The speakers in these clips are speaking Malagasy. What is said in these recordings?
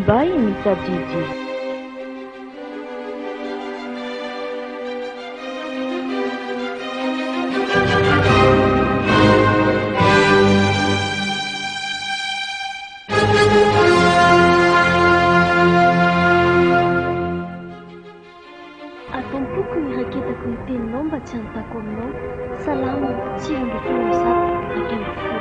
Manimba ahy mitadidy. Ato am-poko ny raketako ny teninao mba tsy hanontako aminao. Salamo 119, 11.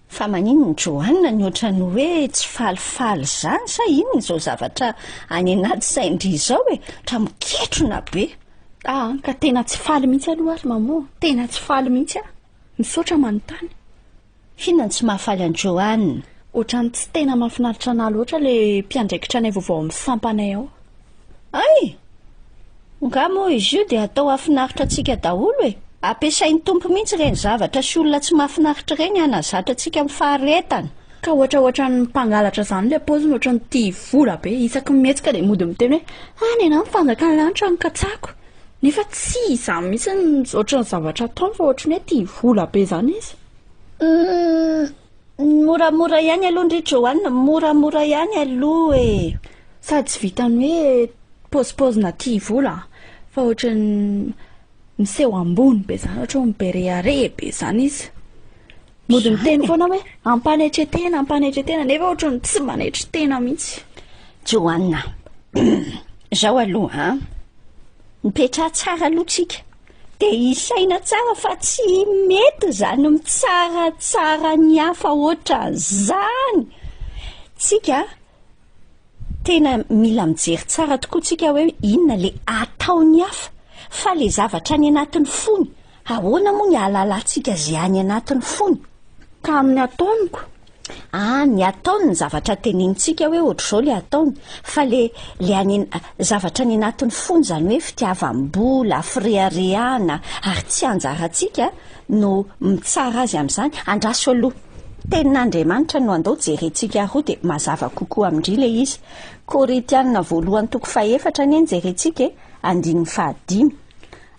Fa maninona Joanna ny ohatran'ny hoe tsy falifaly izany sa inona izao zavatra any anaty sain-dry izao e? Ohatra miketrona be. Ah, ka tena tsy faly mihitsy aloha ary maman, tena tsy faly mihitsy aho. Misaotra manontany. Inona no tsy mahafaly an'i Joanna? Ohatran'ny tsy tena mahafinaritra anah loatra ilay mpiandraikitra anay vaovao amin'ny sampanay ao. Hay! Nga moa izy io dia atao hahafinaritra antsika daholo e! Ampiasain'ny Tompo mihitsy ireny zavatra sy olona tsy mahafinaritra ireny hanazatra antsika amin'ny faharetana. Ka ohatraohatran'ny mpangalatra izany ilay paoziny, ohatran'ny tia vola be, isaky ny mihetsika dia mody miteny hoe any ianao ny fanjakan'ny lanitra no katsahiko. Nefa tsy izany mihitsy ny ohatran'ny zavatra ataony fa ohatran'ny hoe tia vola be izany izy. Humm, moramora ihany aloha ndry Joanne, moramora ihany aloha e! Sady tsy vitan'ny hoe paozipaozina tia vola fa ohatran'ny miseho ambony be izany, ohatran'ny hoe miberehareha be izany izy. Mody miteny foana hoe ampanetretena, ampanetretena, nefa ohatran'ny tsy manetry tena mihitsy. Joanna, zao aloha an, mipetraha tsara aloha tsika, dia hisaina tsara fa tsy mety izany mitsaratsara ny hafa ohatran'izany. Tsika Tena mila mijery tsara tokoa tsika hoe inona le ataon'ny hafa fa le zavatra any anatin'ny fony, ahoana moa ny ahalalantsika ze any anatin'ny fony? Ka amin'ny ataoniko? Ah, ny ataony ny zavatra tenenintsika hoe ohatr'izao le ataony, fa le le any zavatra any anatin'ny fony izany hoe fitiavam-bola, fireharehana, ary tsy anjarantsika no mitsara azy amin'izany, andraso aloha. Tenin'Andriamanitra no andao jerentsika roa dia mazava kokoa amin-dry ilay izy. Korintiana voalohany toko fahefatra anie no jerentsika e, andininy fahadimy.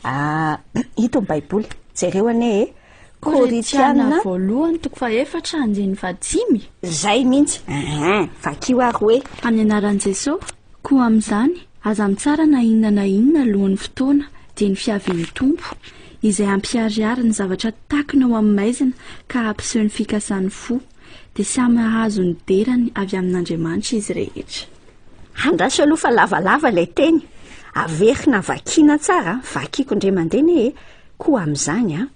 Ah, ito ny Baiboly, jereo anie e. Korintiana voalohany toko fahefatra andininy fahadimy. Zay mihitsy, ahin, vakio ary hoe. Amin'ny anaran'i Jesosy, koa amin'izany, aza mitsara na inona na inona alohan'ny fotoana, dia ny fiavian'ny Tompo, izay hampiharihary ny zavatra takina ao amin'ny maizina ka hampiseho ny fikasan'ny fo, dia samy hahazo ny derany avy amin'Andriamanitra izy rehetra. Andraso aloha fa lavalava ilay teny. Averina vakiana tsara an, vakiko indray mandeha anie e. Koa amin'izany an,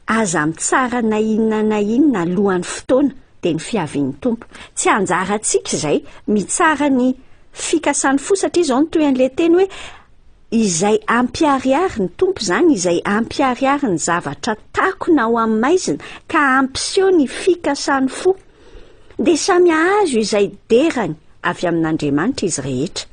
aza mitsara na inona na inona alohan'ny fotoana, dia ny fiavian'ny Tompo. Tsy anjarantsika izay mitsara ny fikasan'ny fo satria izao no tohin'ilay teny hoe Izay hampiharihary ny Tompo izany, izay hampiharihary ny zavatra takona ao amin'ny maizina ka hampiseho ny fikasan'ny fo, dia samy hahazo izay derany avy amin'Andriamanitra izy rehetra.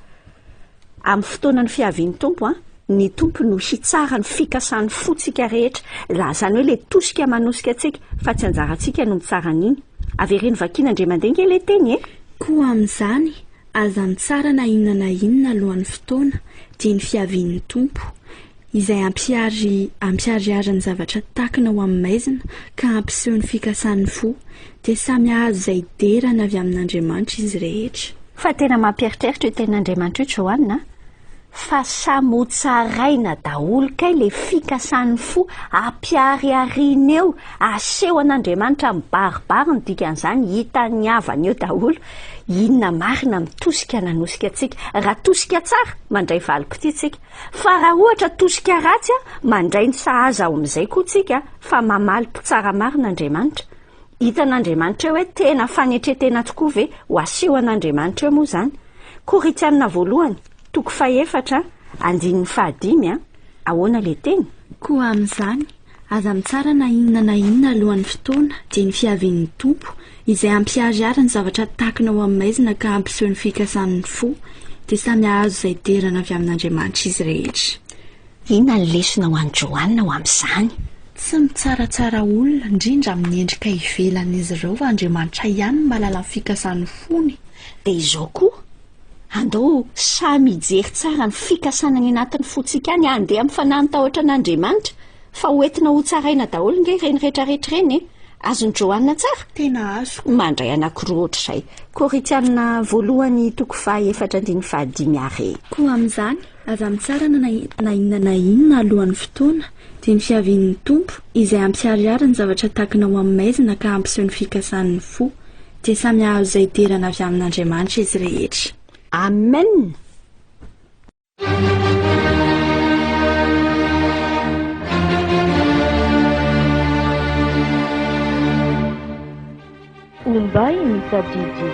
Amin'ny fotoanan'ny fiavian'ny Tompo, ny Tompo no hitsara ny fikasan'ny fontsika rehetra, izany hoe ilay tosika manosika antsika, fa tsy anjarantsika no mitsara an'iny. Avereno vakiana indray mandeha ange ilay teny e! Koa amin'izany, Aza mitsara na inona na inona alohan'ny fotoana, dia ny fiavian'ny Tompo, izay hampihary hampiharihary ny zavatra takina ho amin'ny maizina ka hampiseho ny fikasan'ny fo, dia samy hahazo izay derany avy amin'Andriamanitra izy rehetra. Fa tena mampieritreritra io tenin'Andriamanitra io Joana a! Fa samy ho tsaraina daholo kay le fikasan'ny fo ampiharihariana eo, aseho an'Andriamanitra mibaribary ny dikan'izany, hitan'ny havany eo daholo inona marina mitosika nanosika antsika. Raha tosika tsara, mandray valim-pitia tsika, fa raha ohatra tosika ratsy, mandray ny sahaza ao amin'izay koa tsika fa mamaly mpitsara marina Andriamanitra. Hitan'Andriamanitra eo hoe tena fanetren-tena tokoa ve ho aseho an'Andriamanitra eo moa izany? Korintianina voalohany, toko fahefatra, andininy fahadimy a, ahoana ilay teny? Koa amin'izany, aza mitsara na inona na inona alohan'ny fotoana, dia ny fiavian'ny Tompo, izay hampiharihary ny zavatra takina ao amin'ny maizina ka hampiseho ny fikasan'ny fo, dia samy hahazo izay derana avy amin'Andriamanitra izy rehetra. Inona ny lesona ho an'i Joanna ho amin'izany? Tsy mitsaratsara olona, indrindra amin'ny endrika ivelan'izy ireo, fa Andriamanitra ihany no mahalala ny fikasan'ny fony. Dia izao koa, Andao samy hijery tsara ny fikasana any anatin'ny fontsika any, handeha amin'ny fanahin'ny tahotra an'Andriamanitra, fa ho entina hotsaraina daholo nge ireny rehetrarehetra ireny e! Azon'i Joanna tsara? Tena azoko. Mandray anankiroa ohatr'izay. Korintiana voalohany toko fahaefatra andininy fahadimy ary e. Koa amin'izany, aza mitsara na na inona na inona alohan'ny fotoana, dia ny fiavian'ny Tompo, izay hampiharihary ny zavatra takina ho amin'ny maizina ka hampiseho ny fikasan'ny fo. Dia samy hahazo izay derana avy amin'Andriamanitra izy rehetra. Amen! Ombay ny tadidy.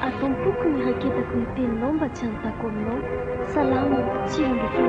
Ato am-poko ny raketako ny teninao mba tsy hanontako aminao. Salamo 19.